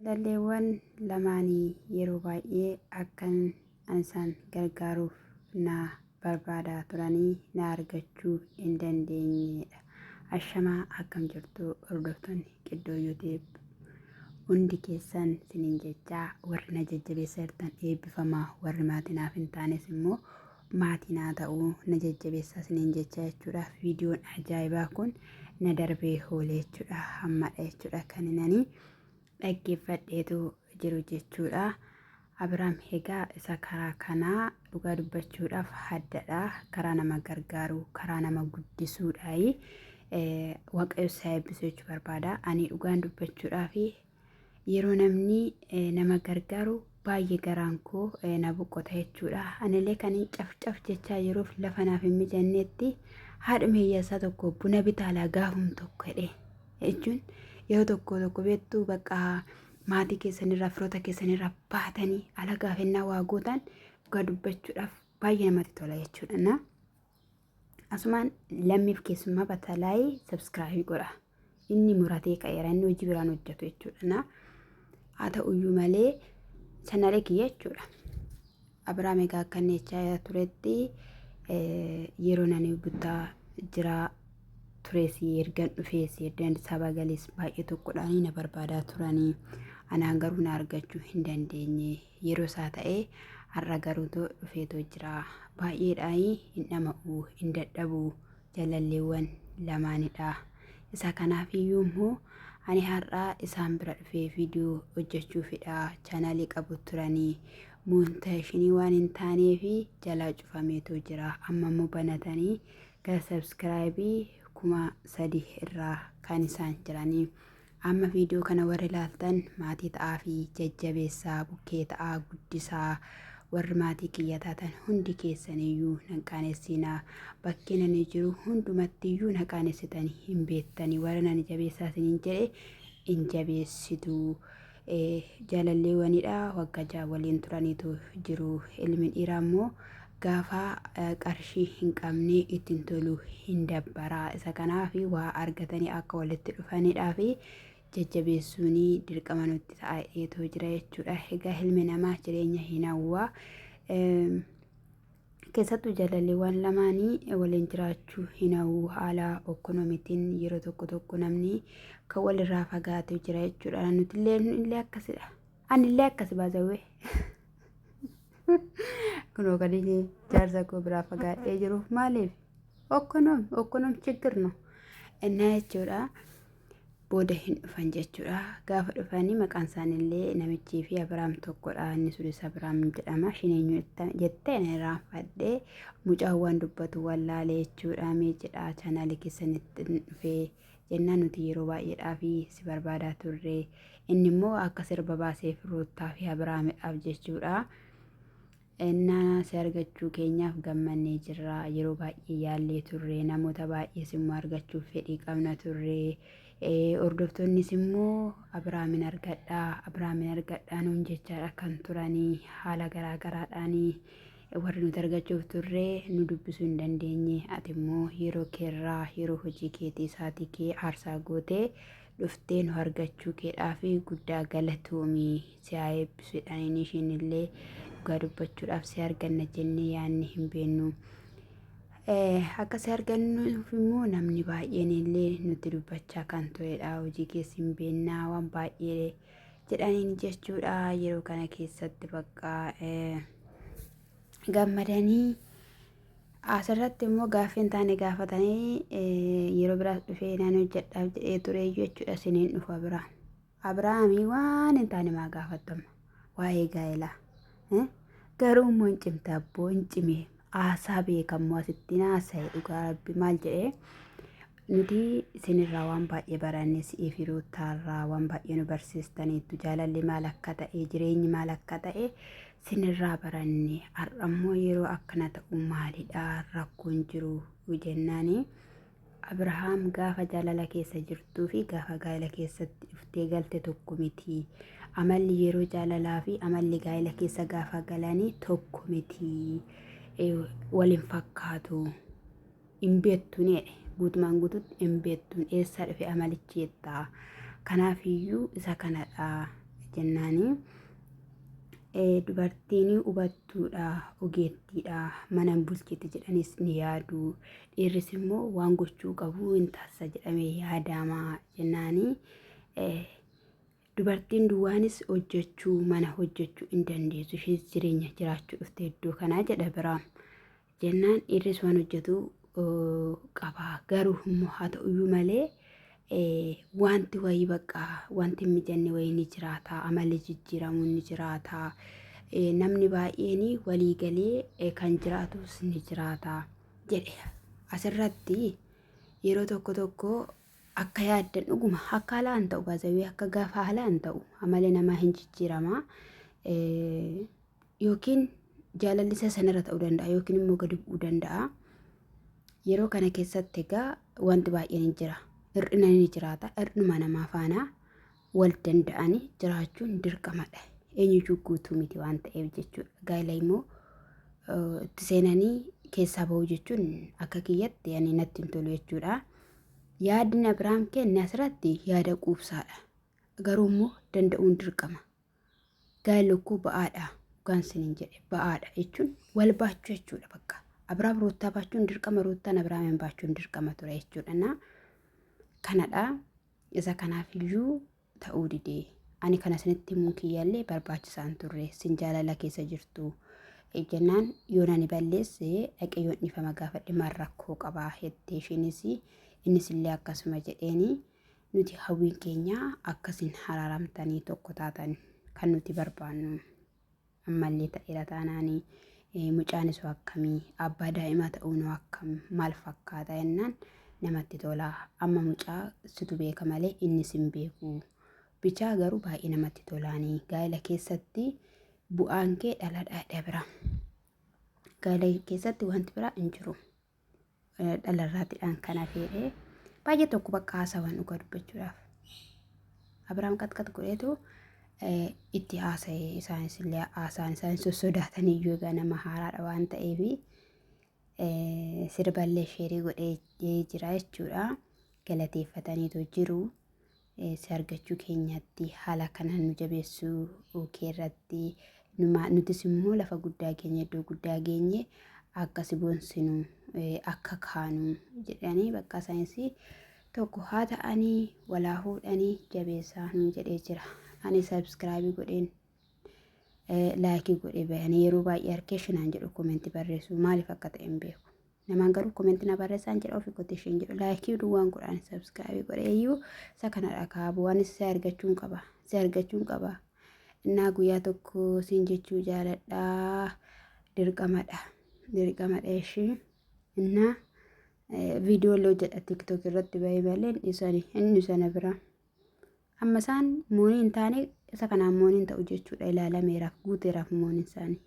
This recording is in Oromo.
Jaalalleewwan lamaanii yeroo baay'ee akkan an isaan gargaaruuf na barbaadaa turanii na argachuu hin dandeenyedha. Ashamaa akkam jirtu hordoftoonni Qiddoo YouTube hundi keessan sinin jechaa warri na jajjabeessa jirtan eebbifamaa warri maatii naaf hin taanes immoo maatii naa ta'uu na jajjabeessaa sinin jechaa jechuudha. Viidiyoon ajaa'ibaa kun na darbee oole jechuudha. Hammadha jechuudha kan inni dhaggeeffadheetu jiru jechuudha. Abiraam egaa isa karaa kanaa dhugaa dubbachuudhaaf haddadha. Karaa nama gargaaru, karaa nama guddisuudha. Waaqayyo isaa eebbisu jechuu barbaada. Ani dhugaan dubbachuudhaaf yeroo namni nama gargaaru baay'ee garaan koo na boqota jechuudha. Anillee kan hin cafcaf jechaa yeroof lafa naaf hin mijannetti haadhuma hiyyeessaa tokko buna bitaalaa gaafum tokko jedhee jechuun yeroo tokko tokko beektu bakka maatii keessanirraa firoota keessanirraa baatanii ala gaafennaa waa gootan dhugaa dubbachuudhaaf baay'ee namatti tola jechuudha. Na asumaan lammiif keessummaa batalaayii sabskiraabii godha. Inni muratee ka'eera inni hojii biraan hojjetu jechuudha. Na haa ta'uyyuu malee chanaalee kiyya jechuudha. Abiraam egaa akka inni jechaa turetti yeroo nani buttaa jiraa tures ergan dhufees ergan Addis Ababa galees baay'ee tokkodhaan na barbaadaa turanii anaan garuu na argachuu hin dandeenye yeroo isaa ta'ee har'a garuu too dhufeetoo jira baay'eedhaan hin dhama'u hin dadhabu jaalalleewwan lamaanidha isa kanaaf iyyuu immoo ani har'a isaan bira dhufee viidiyoo hojjechuufidha chaanaalii qabu turanii moontaashinii waan hin taaneefi jalaa cufameetoo jira amma immoo banatanii gara sabskiraayibii 3000 irraa kan isaan jiranii. Amma viidiyoo kana warri ilaaltan maatii ta'aa fi jajjabeessaa bukkee ta'aa guddisaa warri maatii kiyya taatan hundi keessaniyyuu nan qaanessiinaa bakkee nani jiru hundumattiyyuu na qaanessitanii hin beektanii warra nani jabeessaa isiniin jedhe hin jabeessitu. Jaalalleewwanidha waggaa 6 waliin turaniitu jiru. Ilmi dhiiraa immoo gaafa qarshii hin qabne ittiin tolu hin dabbara. Isa kanaaf waa argatanii akka walitti dhufanidhaa fi jajjabeessuun dirqama nutti ta'eetoo jira jechuudha. Egaa ilmi namaa jireenya hin hawwa. Keessattuu jaalalleewwan lamaanii waliin jiraachuu hin hawwu haala okkonomiitiin yeroo tokko tokko namni kan walirraa fagaatee jira jechuudha. Nuti illee akkasidha. Ani illee akkasi baasawwee. Kunoo kan inni jaarsa koo biraa fagaadhee jiruuf maaliif? Okkonoom okkonoom chiggir no. Innaa jechuudha. Booda hin dhufan jechuudha. Gaafa dhufanii maqaan isaaniillee namichii fi Abiraam tokkodha. Inni sunis Abiraam jedhama. Ishiin eenyu jettee na irraanfadhee mucaan waan dubbatu wallaalee jechuudha. Mee jedha chaanaalii keessanitti dhufee jennaan nuti yeroo baay'eedhaaf si barbaadaa turre. Inni immoo akka sirba baaseef Ruuttaa fi Abiraamidhaaf jechuudha. Ennaa si argachuu keenyaaf gammannee jirra. Yeroo baay'ee yaallee turre. Namoota baay'ees immoo argachuuf fedhii qabna turre. Hordoftoonnis immoo Abiraamin argadhaa, Abiraamin argadhaa nuun jechaadha kan turanii haala garaa garaadhaanii warri nuti argachuuf turre nu dubbisuu hin dandeenye. Ati immoo yeroo keerraa yeroo hojii keetii isaatii kee aarsaa gootee dhuftee nu argachuu keedhaaf guddaa galatoomi. Si haa eebbisu jedhaniin ishiin illee dhugaa dubbachuudhaaf si arganna jennee yaadne hin beennu. Akka si argannuuf immoo namni baay'een illee nutti dubbachaa kan turedha. Hojii keessa hin beennaa waan baay'ee jedhaniin jechuudha. Yeroo kana keessatti bakka gammadanii asirratti immoo gaaffii hin taane gaafatanii yeroo biraas dhufee naan hojjedhaaf jedhee tureeyyuu jechuudha. Isiniin dhufa biraa. Abrahaamii waan hin taane maa gaafattama waa'ee gaa'elaa. Garuu immoo hin cimte abboo hin cime haasaa beekammoo asitti haasa'e dhugaa rabbi maal jedhee nuti isinirraa waan baay'ee baranne si'ii fi ruuttaarraa waan baay'ee nu barsiistaniittu jaalalli maal akka ta'e jireenyi maal akka ta'e sinirraa baranne har'ammoo yeroo akkana ta'u maalidha rakkoon jiru jennaanii. Abrahaam gaafa jaalala keessa jirtuu fi gaafa gaa'ela keessatti dhuftee galte tokko miti. Amalli yeroo jaalalaa fi amalli gaa'ela keessa gaafa galanii tokko miti. Wal hin fakkaatu. Hin beektuun jedhe. Guutumaan guututti hin beektuun eessaa dhufe amalichi jettaa. Kanaafiyyuu isa kanadha jennaanii dubartiin hubattuudha, ogeettiidha, mana bulchiti jedhanis ni yaadu. Dhiirris immoo waan gochuu qabu hin taasisa jedhamee yaadama jennaanii dubartiin duwwaanis hojjechuu mana hojjechuu hin dandeessu. Isheenis jireenya jiraachuu dhufte iddoo kanaa jedha biraa. Jennaan dhiirris waan hojjetu qaba. Garuu immoo haa ta'uyyuu malee wanti wayii bakka wanti hin mijanne wayii ni jiraata. Amalli jijjiiramuun ni jiraata. Namni baay'een walii galee kan jiraatus ni jiraata jedhe. Asirratti yeroo tokko tokko akka yaaddan dhuguma akka haalaan ta'u baazawii akka gaafa haalaan ta'u amalli namaa hin jijjiirama. Yookiin jaalalli isa sanarra ta'uu danda'a yookiin immoo gadi bu'uu danda'a. Yeroo kana keessatti egaa wanti baay'een hin jira. Hir'ina ni jiraata. Hir'inuma namaa faana wal danda'anii jiraachuun dirqamadha. Eenyuyyuu guutuu miti waan ta'eef jechuudha. Gaa'ela immoo itti seenanii keessaa bahuu jechuun akka kiyyatti ani natti hin tolu jechuudha. Yaadni Abiraam kenne asirratti yaada quubsaadha. Garuu immoo danda'uun dirqama. Gaa'elli okkoo ba'aadha dhugaan sinin jedhe ba'aadha jechuun wal baachuu jechuudha bakka. Abiraam Ruuttaa baachuun dirqama Ruuttaan Abiraamiin baachuun dirqama ture jechuudha. Na kanadha isa kanaaf iyyuu ta'uu didee ani kana isinitti himuun kiyyaallee barbaachisaa hin turre sin jaalala keessa jirtu jennaan yoon ani balleesse dhaqee yoon dhiifama gaafadhe maal rakkoo qabaa jettee isheenis innis illee akkasuma jedheeni. Nuti hawwiin keenya akka isin haraaramtanii tokko taatan kan nuti barbaannu. Ammallee ta'eera taanaani mucaan isoo akkamii abbaa daa'imaa ta'uun akkam maal fakkaata jennaan namatti tola. Amma mucaa situ beeka malee inni sin beeku. Bichaa garuu baay'ee namatti tolaanii gaa'ela keessatti bu'aan kee dhaladha jedhe bira. Gaa'ela keessatti wanti biraa hin jiru. Dhalarraatidhaan kan hafeedhe. Baay'ee tokko bakka haasawan dhugaa dubbachuudhaaf. Abiraam qaxqax godheetu itti haasa'e isaanis illee haasa'an isaan sossodaatan iyyuu egaa nama haaraadha waan ta'eef sirballee sheerii godhee jira jechuudha. Galateeffataniitu jiru. Si argachuu keenyatti haala kanaan nu jabeessuu keerratti nutis immoo lafa guddaa geenye iddoo guddaa geenye akka si boonsinu akka kaanu jedhanii bakka isaanis tokko haa ta'anii walaa fuudhanii jabeessaa nu jedhee jira. Ani sabskraabii godheen laayikii godhee bahanii yeroo baay'ee harkee shinaan jedhu koomenti barreessu maaliif akka ta'e hin beeku. Namaan garuu koomenti na barreessaan jedha ofii kooti isheen jedhu laayikii duwwaan godhaan sabskraabii godhee iyyuu isa kanadha kaabu waan si argachuun qaba si argachuun qaba. Innaa guyyaa tokko siin jechuu jaaladhaa dirqamadha dirqamadha ishee innaa viidiyoo illee hojjedha tiktok irratti bahee malee inni sana bira. Amma isaan moonii hin taane isa kanaan mooniin ta'u jechuudha ilaalameeraaf guuteeraaf mooniin isaanii.